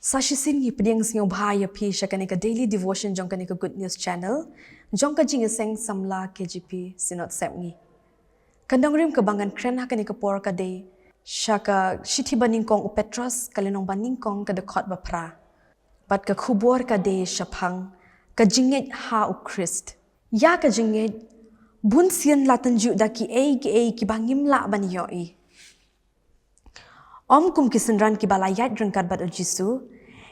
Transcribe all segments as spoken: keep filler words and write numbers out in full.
Sa shisien ngi pdiang sngewbha ïa phi sha kane ka daily devotion jong kane ka Good News Channel, jong ka Jingïaseng Samla K J P Synod Sepngi. Ka nongrim kaba ngan kren ha kane ka por ka dei sha ka shithi ba nyngkong u Petros, ka lynnong ba nyngkong, ka dkhot ba phra. Bad ka khubor ka dei shaphang ka jingngeit ha u Khrist. Ïa ka jingngeit, bun sien la tynjuh da kiei kiei kiba ngim lah ban ïohi. Ym kum ki synran kiba la ïaid ryngkat bad u Jisu,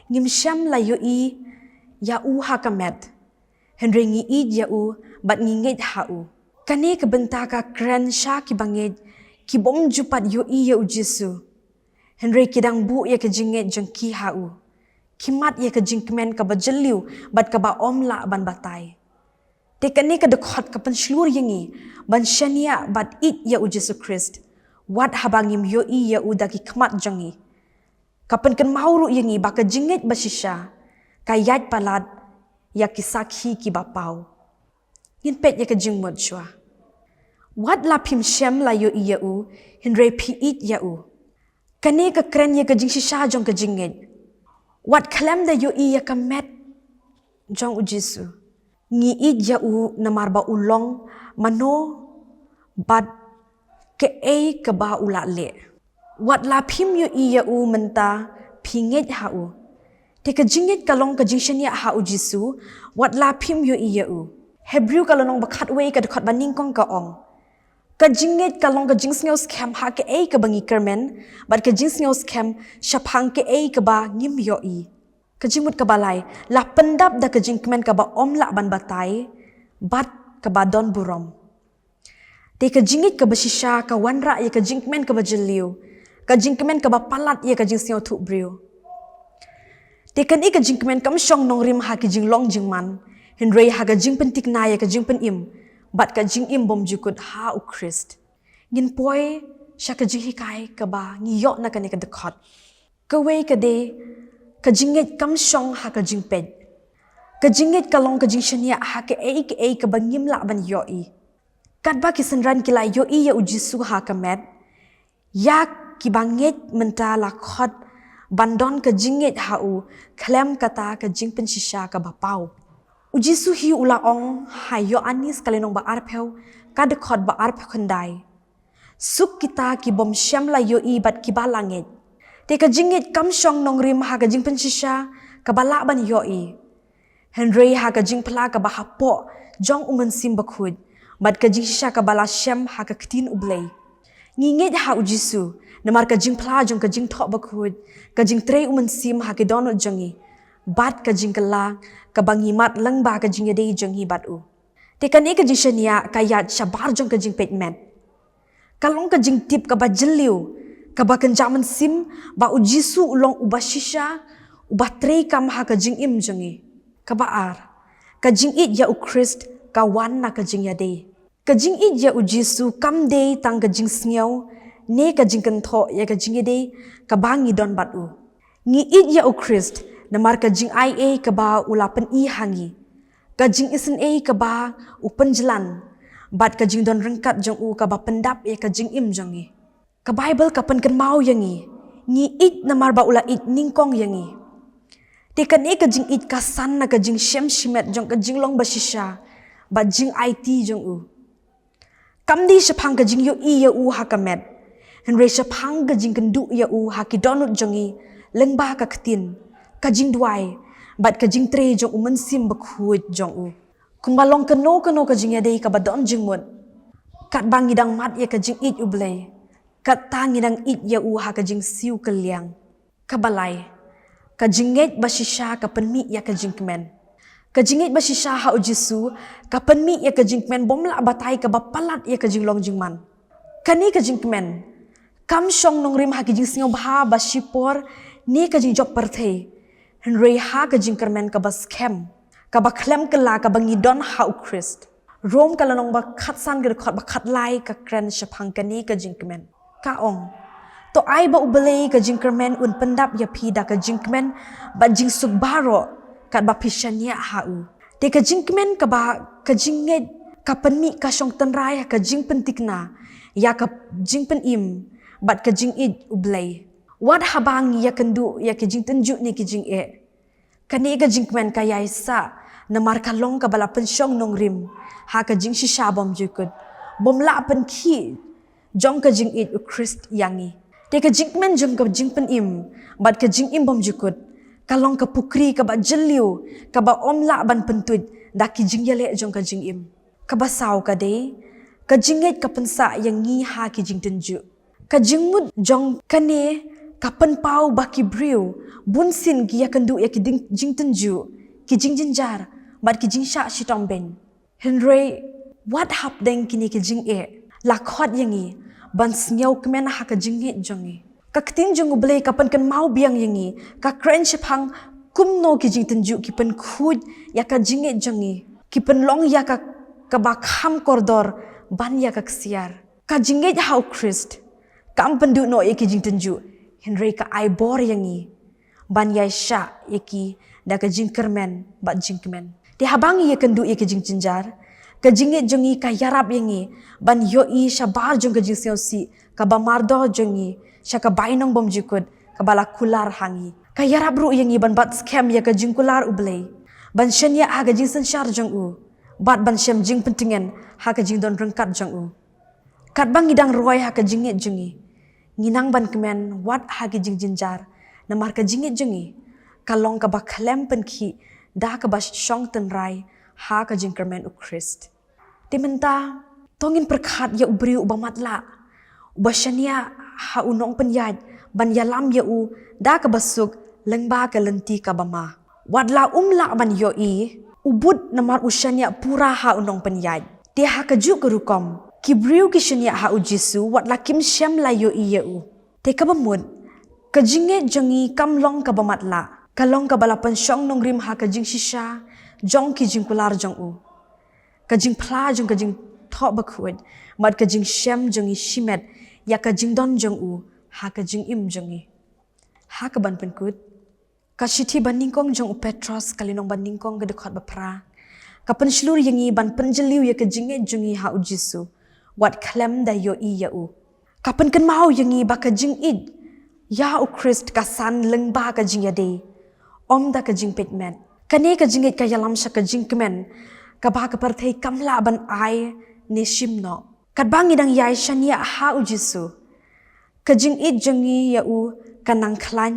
ngim shym la ïohi ïa u ha ka met. Hynrei ngi ïeit ïa u bad ngi ngeit ha u. Kane ka bynta ka kren sha kiba ngeit ki bym ju pat ïohi ïa u Jisu, hynrei ki dang buh ïa ka jingngeit jong ki ha u. Ki mad ïa ka jingkmen kaba jylliew bad kaba ym lah ban batai. Te kane ka dkhot ka pynshlur ïa ngi ban shaniah bad ïeit ïa u Jisu Khrist, wat haba ngim ïohi ïa u da ki khmat jong ngi. Ka pynkynmaw ruh ïa ngi ba ka jingngeit ba shisha ka ïaid palat ïa ki sakhi kiba paw. Ngin peit ïa ka jingmut shuwa. Wat la phim shym la ïohi ïa u, hynrei phi ïeit ïa u. Kane ka kren ïa ka jingshisha jong ka jingngeit. Wat khlem da ïohi ïa ka met jong u Jisu, ngi ïeit ïa u namar ba u long mano bad kaei kaba u la leh. Wat la phim ïohi ïa u mynta phi ngeit ha u. Te ka jingngeit ka long ka jingshaniah ha u Jisu, wat la phim ïohi ïa u. Hebru ka lynnong ba khatwei ka dkhot ba nyngkong ka ong, ka jingngeit ka long ka jingsngewskhem ha kaei kaba ngi kyrmen, bad ka jingsngewskhem shaphang kaei kaba ngim ïohi. Ka jingmut kaba lai, la pyndap da ka jingkmen kaba ym lah ban batai bad kaba don burom. Te ka jingngeit kaba shisha ka wanrah ïa ka jingkmen kaba jylliew, ka jingkmen kaba palat ïa ka jingsngewthuh briew. Te kane ka jingkmen kam shong nongrim ha ki jinglong jingman, hynrei ha ka jingpyntikna ïa ka jingpynim bad ka jingim bymjukut ha u Khrist. Ngin poi sha ka jinghikai kaba ngi ïoh na kane ka dkhot. Kawei ka dei, ka jingngeit kam shong ha ka jingpeit. Ka jingngeit ka long ka jingshaniah ha kaei kaei kaba ngim lah ban ïohi. Katba ki synran ki la ïohi ïa u Jisu ha ka met, ïa kiba ngeit mynta la khot ban don ka jingngeit ha u khlem kata ka jingpynshisha kaba paw. U Jisu hi u la ong ha Ïoannis ka lynnong ba arphew, ka dkhot ba arphew khyndai, suk kita ki bym shym la ïohi bad kiba la ngeit. Te ka jingngeit kam shong nongrim ha ka jingpynshisha kaba lah ban ïohi, hynrei ha ka jingphla kaba hapoh jong u Mynsiem Bakhuid, bad ka jingshisha kaba la shem ha ka ktien u Blei. Ngi ngeit ha u Jisu namar ka jingphla jong ka jingthoh bakhuid, ka jingtrei u Mynsiem ha ki dohnud jong ngi, bad ka jingkylla kaba ngi mad lyngba ka jingïadei jong ngi bad u. Te kane ka jingshaniah ka ïaid shabar jong ka jingpeit met. Ka long ka jingtip kaba jylliew, kaba kynja mynsiem ba u Jisu u long uba shisha, uba treikam ha ka jingim jong ngi. Kaba ar, ka jingïeit ïa u Khrist ka wan na ka jingïadei. Ka jingïeit ïa u Jisu kam dei tang ka jingsngew ne ka jingkynthoh ïa ka jingïadei kaba ngi don bad u. Ngi ïeit ïa u Khrist namar ka jingaiei kaba u la pyni ha ngi, ka jingisynei kaba u pynjlan, bad ka jingdon ryngkat jong u kaba pyndap ïa ka jingim jong ngi. Ka Baibl ka pynkynmaw ïa ngi, ngi ïeit namar ba u la ïeit nyngkong ïa ngi. Te kane ka jingïeit ka san na ka jingshem shimet jong ka jinglong ba shisha bad jingaiti jong u. Kam dei shaphang ka jingïohi ïa u ha ka met, hynrei shaphang ka jingkynduh ïa u ha ki dohnud jong ngi lyngba ka ktien, ka jingduwai, bad ka jingtrei jong u Mynsiem Bakhuid jong u. Kumba long kano kano ka jingïadei kaba don jingmut, katba ngi dang mad ïa ka jingïeit u Blei, katta ngi dang ïeit ïa u ha ka jingsiew kylliang. Kaba lai, ka jingngeit ba shisha ka pynmih ïa ka jingkmen. Ka jingngeit ba shisha ha u Jisu ka pynmih ïa ka jingkmen bym lah batai kaba palat ïa ka jinglong jingman. Kane ka jingkmen kam shong nongrim ha ki jingsngewbha ba shipor ne ka jingjop pyrthei, hynrei ha ka jingkyrmen kaba skhem, kaba khlem kylla kaba ngi don ha u Khrist. Rom ka lynnong ba khatsan ka dkhot ba khatlai ka kren shaphang kane ka jingkmen. Ka ong, to ai ba u Blei ka jingkyrmen un pyndap ïa phi da ka jingkmen bad jingsuk baroh katba phi shaniah ha u. Te ka jingkmen kaba, ka jingngeit ka pynmih ka shong tynrai ha ka jingpyntikna ïa ka jingpynim bad ka jingïeit u Blei. Wat haba ngi ïakynduh ïa ki jingtynjuh ne ki jingeh, kane ka jingkmen ka ïai sah, namar ka long kaba la pynshong nongrim ha ka jingshisha bymjukut, bym lah pynkhih jong ka jingïeit u Khrist ïa ngi. Te ka jingkmen jong ka jingpynim bad ka jingim bymjukut ka long ka pukri kaba jylliew, kaba ym lah ban pyntuid da ki jingïaleh jong ka jingim. Kaba saw ka dei, ka jingngeit ka pynsah ïa ngi ha ki jingtynjuh. Ka jingmut jong kane ka pynpaw ba ki briew bunsien ki ïakynduh ïa ki ding-, jingtynjuh, ki jingjynjar bad ki jingshah shitom beiñ. Hynrei wat hapdeng kine ki jingeh, la khot ïa ngi ban sngewkmen ha ka jingngeit jong ngi. Ka ktien jong U Blei ka pynkynmaw biang ïa ngi, ka kren shaphang kumno ki jingtynjuh ki pynkhuid ïa ka jingngeit jong ngi, ki pynlong ïa ka kaba kham kordor ban ïa ka ksiar. Ka jingngeit ha u Khrist kam pynduh noh ïa ki jingtynjuh, hynrei ka ai bor ïa ngi ban ïai shah ïa ki da ka jingkyrmen bad jingkmen. Te haba ngi ïakynduh ïa ki jingjynjar, ka jingngeit jong ngi ka ïarap ïa ngi ban ïohi shabar jong ka jingsngewsih kaba mardor jong ngi sha ka bainong bymjukut kaba la kular ha ngi. Ka ïarap ruh ïa ngi ban bat skhem ïa ka jingkular U Blei, ban shaniah ha ka jingsynshar jong u, bad ban shem jingpyntngen ha ka jingdon ryngkat jong u. Katba ngi dang roi ha ka jingngeit jong ngi, ngi nang ban kmen wat ha ki jingjynjar, namar ka jingngeit jong ngi ka long kaba khlem pynkhih da kaba shong tynrai ha ka jingkyrmen u Khrist. Te mynta, to ngin pyrkhat ïa u briew uba matlah, uba shaniah ha u nongpynïaid ban ïalam ïa u da kaba suk lyngba ka lynti kaba ma. Wat la um lah ban ïohi u bud namar u shaniah pura ha u nongpynïaid. Te ha kajuh ka rukom, ki briew ki shaniah ha u Jisu wat la kim shym la ïohi ïa u. Te kaba mut, ka jingngeit jong ngi kam long kaba matlah, ka long kaba la pynshong nongrim ha ka jingshisha jong ki jingkular jong u, ka jingphla jong ka jingthoh bakhuid, bad ka jingshem jong ngi shimet ïa ka jingdon jong u ha ka jingim jong ngi. Ha kaban pynkut, ka shithi banyngkong jong u Petros, ka lynnong banyngkong, ka dkhot baphra, ka pynshlur ïa ngi ban pynjylliew ïa ka jingngeit jong ngi ha u Jisu, wat khlem da ïohi ïa u. Ka pynkynmaw ïa ngi ba ka jingïeit ïa u Khrist ka san lyngba ka jingïadei, ym da ka jingpeit met. Kane ka jingngeit ka ïalam sha ka jingkmen kaba ka pyrthei kam lah ban ai ne shim noh. Katba ngi dang ïai shaniah ha u Jisu, ka jingïeit jong ngi ïa u ka nang khlaiñ,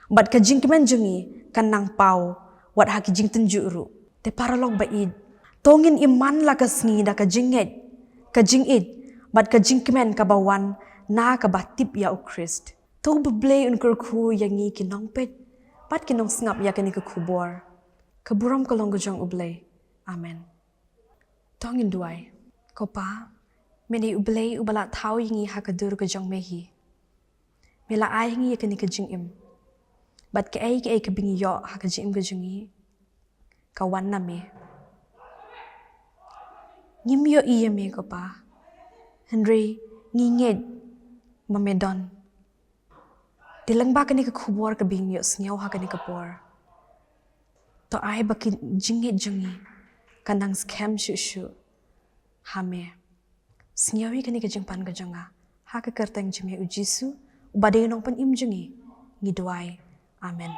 bad ka jingkmen jong ngi ka nang paw, wat ha ki jingtynjuh ruh. Te paralok ba ïeit, to ngin im man la ka sngi da ka jingngeit, ka jingïeit, bad ka jingkmen kaba wan na kaba tip ïa u Khrist. To U Blei un kyrkhu ïa ngi ki nongpeit bad ki nongsngap ïa kane ka khubor. Ka burom ka long ka jong U Blei. Amen. To ngin duwai. Ko Pa, me dei U Blei uba la thaw ïa ngi ha ka dur ka jong me hi. Me la ai ïa ngi ïa kane ka jingim, bad kaei kaei kaba ngi ïoh ha ka jingim ka jong ngi, ka wan na me. Ngim ïohi ïa me, ko Pa, hynrei ngi ngeit ba me don. Te lyngba kane ka khubor kaba ngi ïohsngew ha kane ka por, to ai ba ka jingngeit jong ngi ka nang skhem shuh shuh ha me. Sngew ïa kane ka jingpan ka jong nga ha ka kyrteng jong me, U Jisu, uba dei u nongpynim jong ngi, ngi duwai. Amen.